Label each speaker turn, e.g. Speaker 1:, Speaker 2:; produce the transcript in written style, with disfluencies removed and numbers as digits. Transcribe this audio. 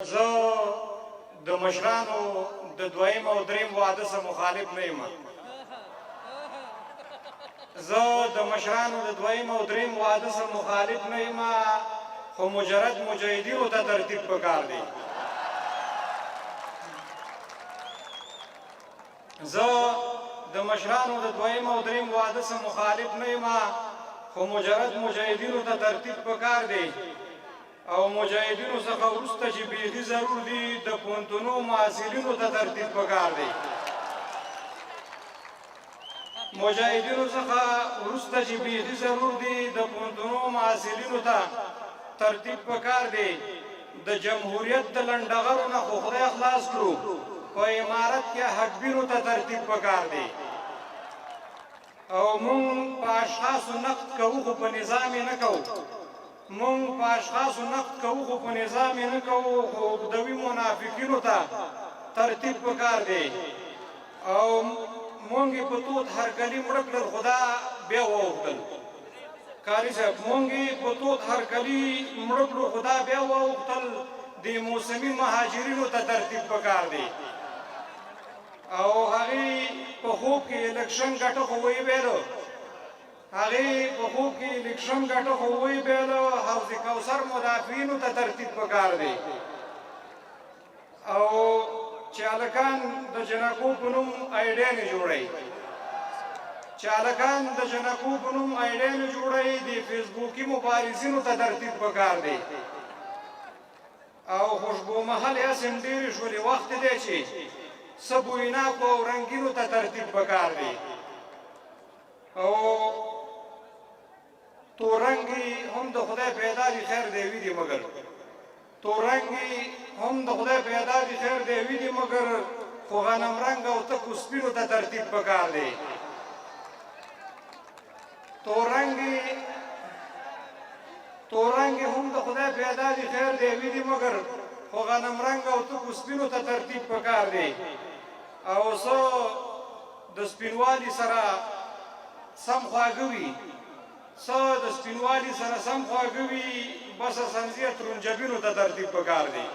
Speaker 1: زه د مشرانو د دویم او دریم واده سره مخالف نه یم. زه د مشرانو د دویم او دریم واده سره مخالف نه یم، خو مجرد مجاهدینو ته ترتیب پکار دی. زه د مشرانو د دویم او دریم واده سره مخالف نه یم، خو مجرد مجاهدینو ته ترتیب پکار دی. او مجاهدینو څخه وروسته چې بیخي ضرور دي، د پوهنتونو محصلینو ته ترتیب پکار دی. مجاهدینو څخه وروسته چې بیخي ضرور دي، د پوهنتونو محصلینو ته ترتیب پکار دی. د جمهوریت د لنډغرو نه خو خدای خلاص کړو، په امارت کې حقبینو ته ترتیب پکار دی. او مونږ په اشخاصو نقد کوو خو په نظام یې نه کوو. مونږ په اشخاصو نقد کوو خو په نظام یې نه کوو، خو عقدوي منافقینو ته ترتیب پکار دی. او مونږ یې په تود هرکلي مړه کړل، خو دا بیا واوښتل. قاري صاحب، مونږ یې په تود هرکلي مړه کړو، خو دا بیا واوښتل. د موسمي مهاجرینو ته ترتیب پکار دی. او هغې په خوب کې الیکشن ګټه خو ویې ویلو، هغې په خوب کې الیکشن ګټه خو ویې ویلو، حوض کوثر مدافعینو ته ترتیب پکار دی. او چې هلکان د جنکو په نوم ایډیانې جوړوي، چې هلکان د جنکو په نوم ایډیانې جوړوي، د فیسبوکي مبارزینو ته ترتیب پکار دی. او خوشبو محلې هسې هم ډېرې شولې، وخت دی چې څه بویناکو او رنګینو ته ترتیب پکار دی. او تورنګي هم د خدای پیدا دي، خیر دی وي دي، مګر تورنګي هم د خدای پیدا دي، خیر دی وي دي، مګر خو غنم رنګ او تکو سپینو ته ترتیب پکار دی. تورنګي تورنګي هم د خدای پیدا دي، خیر دی وي دي، مګر خو غنم رنګ او تکو سپینو ته ترتیب پکار دی. او څه د سپینوالي سره سم خواږه وي، څه د سپینوالي سره سم خواږه وي، بس سنځیه ترنجبینو ته ترتیب پکار دی.